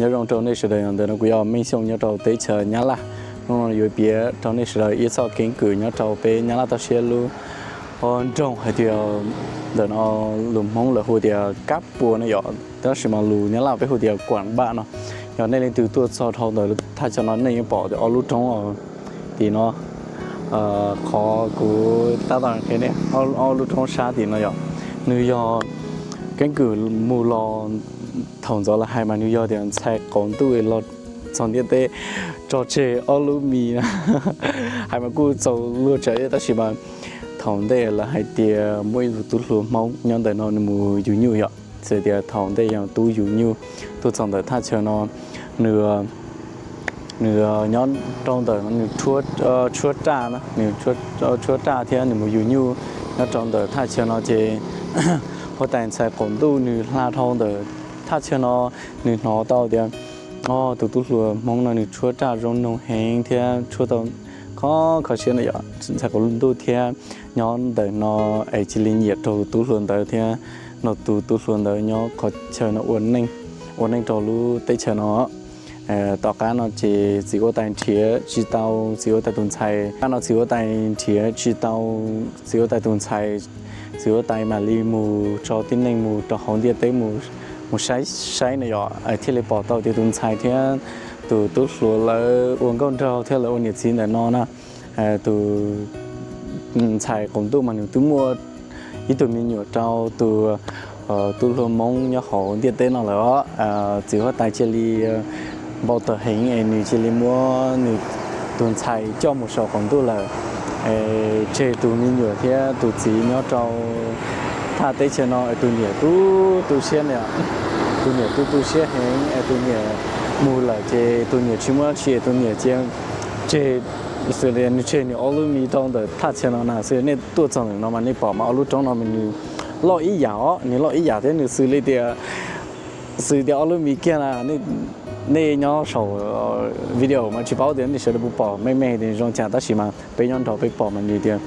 Nyob zoo rau nej sawv daws, ntawm no kuv yog Meej Xyooj nyob rau teb chaws Nyab Laj. Hnub no yuav piav rau nej sawv daws ib txoj keeb kwm nyob rau peb Nyab Laj toj siab lub nroog hais tias ntawm no lus Hmoob lawv hu tias Kab Puas no yom, tab sis mas lus Nyab Laj peb hu tias Kuam Npaj no. Yog nej leej twg tuaj txog dhau ntawm thaj chaw no nej yeej pom tias ob lub roob tim no, qhov kuv tab tom qhia nej ob lub roob sab tim no yom, nws yog keeb kwm mus los thaum ntxov lawv hais mas nws yog tias ntxhais qaum ntuj los txog ntiaj teb tso tseg ob lub mis na. Hais mas kuj txaus luag tsawv tab sis mas thaum ntej lawv hais tias muaj ib tug tub hluas Hmoob nyob ntawm no nws mus yug nyuj yom, xws tias thaum ntej yog tub yug nyuj tuaj txog ntawm thaj chaw no, nws nws nyob rau ntawm no nws tshuab raj na, nws tshuab raj thiab nws mus yug nyuj nyob rau ntawm thaj chaw no ces huab tais ntxhais qaum ntuj nws hla dhau ntawm thaj chaw no, nws hnov tau tias, o, tus tub hluas Hmoob no nws tshuab raj zoo noog heev thiab tshuab tau kho kho siab no yom, ntxhais qaum ntuj thiab nyob ntawm no es cia li nyiam rau tus tub hluas ntawd thiab nrog tus tub hluas ntawd nyob qhov chaw no ua neej rau lub teb chaws no. Tom qab no ces txiv huab tais nrhiav tsis tau txiv huab tais tus ntxhais, qab no txiv huab tais nrhiav tsis tau txiv huab tais tus ntxhais, txiv huab tais mam li mus tso tib neeg mus rau hauv ntiaj teb mus saib saib na yom, thiaj li pom tau tias tus ntxhais thiab tus tub hluas lawv ua nkauj nraug thiab lawv ua niam txiv ntawm no na. Tus ntxhais qaum ntuj mas nws twb muaj ib tug me nyuam rau tus tub hluas Hmoob nyob hauv ntiaj teb no lawm os. Txiv huab tais cia li npau taws heev es nws cia li muab nws tus ntxhais coj mus saum qaum ntuj lawm, es tseg tus me nyuam thiab tus txiv nyob rau thaj teb chaws no es tus niam tu tu siab na, tus niam tu tu siab heev es tus niam mus lawm ces tus niam tsis muaj dab tsi es tus niam cia tseg, xws li nws tseg nws ob lub mis rau ntawm thaj chaw no na. Xws li nej tuaj txog ntawm no mas nej pom mas ob lub roob no mas nws loj ib yam os, nws loj ib yam thiab nws xws li tias, xws tias ob lub mis kiag na. Nej nyob saum video mas tsis paub tias nej sawv daws puas pom meej meej tias zoo cas tab sis mas peb nyob nrog peb pom mas nws tias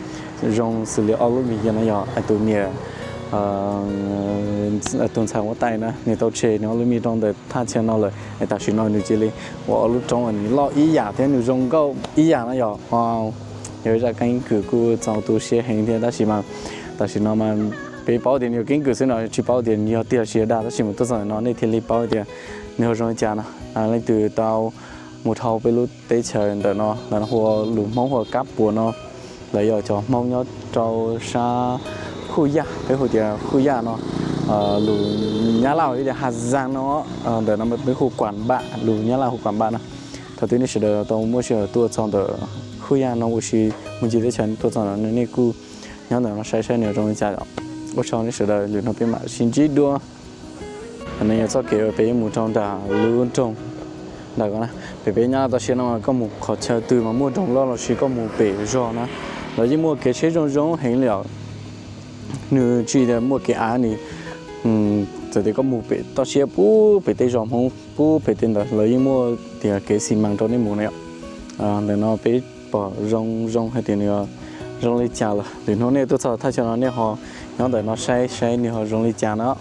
zoo xws li ob lub mis kiag no yog tus niam tus ntxhais huab tais na nws tau tseg nws ob lub mis rau ntawm thaj chaw no lawm es tam sim no nws cia li ua ob lub roob uas nws loj ib yam thiab nws zoo nkauj ib yam no yog. Yog ib zaj keeb kwm kuj txaus tu siab heev thiab tab sis mas tam sim no mas peb paub tias nws yog keeb kwm xwb no tsis paub tias nws yog tiag los sis dag tab sis mas tuaj txog ntawm no nej thiaj li paub tias nws ho zoo li cas no. Leej twg tau mus dhau peb lub teb chaws ntawm no, ntawm no hu ua lus Hmoob hu ua Kab Puas no, lawv yog cov Hmoob nyob rau sab Khuj Yaj, peb hu tias Khuj Yaj no, lus Nyab Laj hu tias Has Zas no, ntawm no peb hu Kuam Npaj, lus Nyab Laj hu Kuam Npaj no. Thaum twg nej sawv daws tau muaj sij hawm tuaj txog ntawm Khuj Yaj no ua si mus ncig teb chaws tuaj txog ntawm no nej kuj nyob ntawm no saib saib nws zoo li cas. Ua tsaug nej sawv daws, lwm hnub peb mam sib ntsib dua. Ntawm no yog txoj kev uas peb yuav mus rau nram lub nroog nram ko na. Pem peb Nyab Laj toj siab no koj mus qhov chaw twg mas muaj nroog loj los sis koj mus pem zos na, lawv yeej muaj kev tsheb zoo zoo heev li os. Nws tsis tias muaj kev av, nws txawm tias koj mus pem toj siab pub pem tej zos Hmoob pub pem tej ntawd lawv yeej muaj tias kev xi mas rau nej mus na yom. Ntawm no peb pom zoo zoo hais tias nws zoo li cas lawm. Lwm hnub nej tuaj txog thaj chaw no nej ho nyob ntawm no saib saib nws ho zoo li cas na.